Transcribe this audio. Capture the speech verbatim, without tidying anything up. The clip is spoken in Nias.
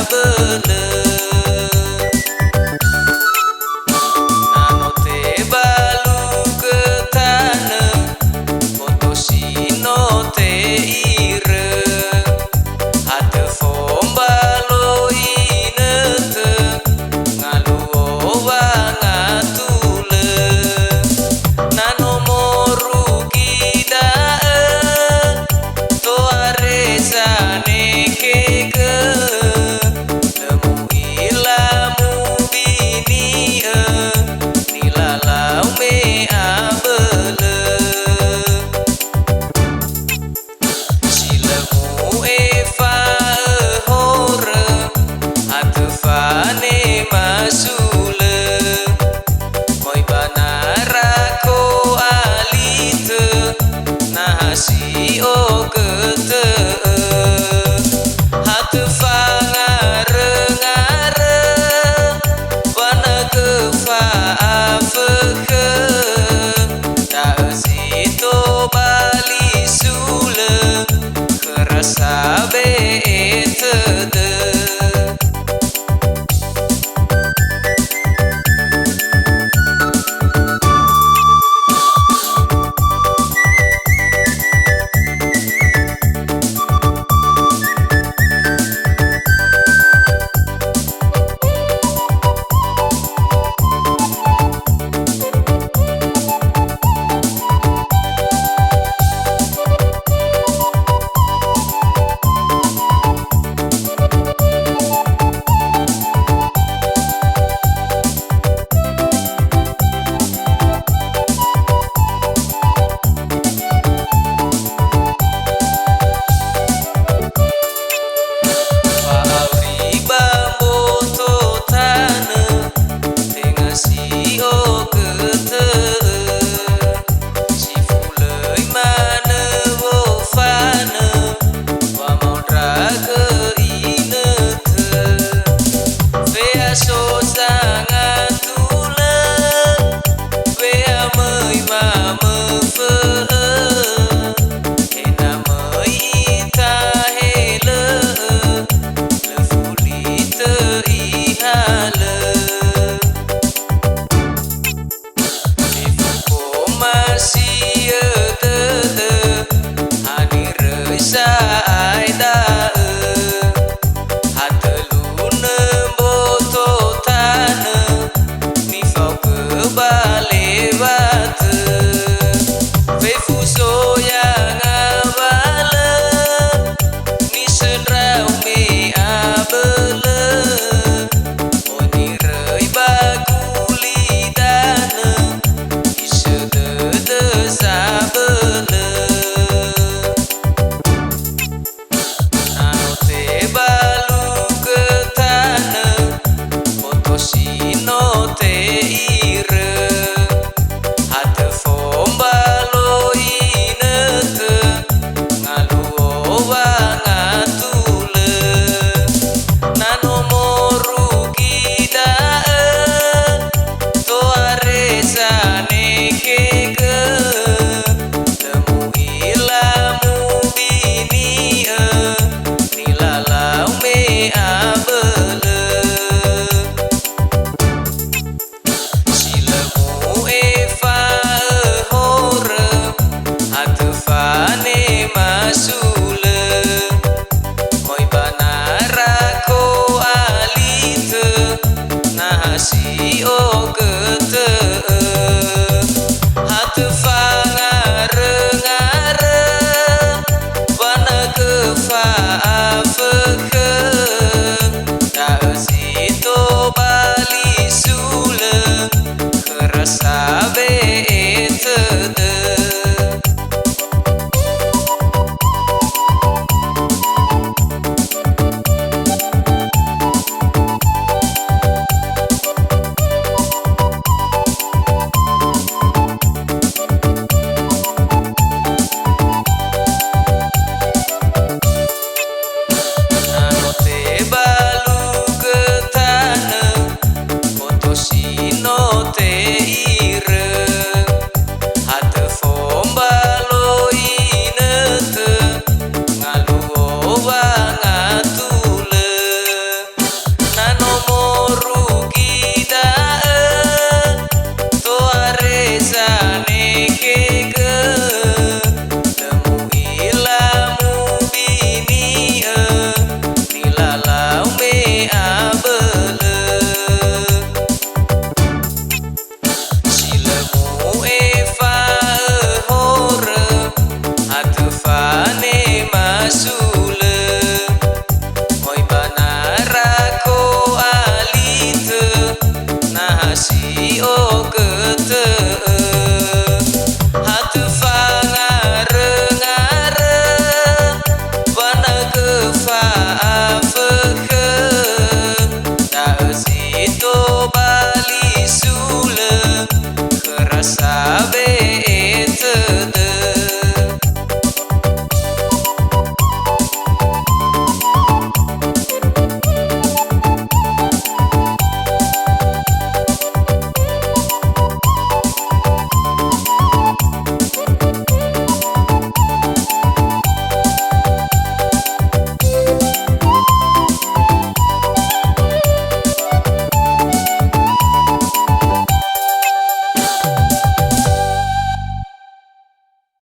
abölö. Na no tebalugö tanö, boto si no te'irö. Hatö fombalo inötö, ngaluo wangatulö. Na no morugi da'ö, to'are zanekhegö. Lö mu'ila mubini'ö, nilalau me abölö. Si lö mu'efa'ö horö, hatö fanema sulö. Moi ba narako alitö, na ha si ogötö'ö. Hatö fangaröngarö, wanagö fa'afökhö, da'ö zi tobali sulö, khöra sabe'e tödö. Fa'auri ba mboto tanö, tenga si ogötö'ö. Si fulöi manö wofanö, wamaondragö inötö. Fe'aso sangatulö, we'amöi wamöfö'ö. Ena'ö möi ita helö'ö, lö fulitö ihalö. Fefu komasi'ö dödö, haniröi sa'ae da'ö. Hatölunö mboto tanö, nifaogö ba lewatö. Fefu soya ngawalö, nisöndrau me abölö. Oniröi ba gulidanö, isödödö sabölö. Na no tebalugö tanö, boto si no te'irö. Hatö fombalo inötö, ngaluo wangatulö. Na no morugi da'ö, to'are zanekhegö. Lö mu'ila mubini'ö, nilalau me abölö. Si lö mu'efa'ö horö, hatö fanema sulö. Moi ba narako alitö, na ha si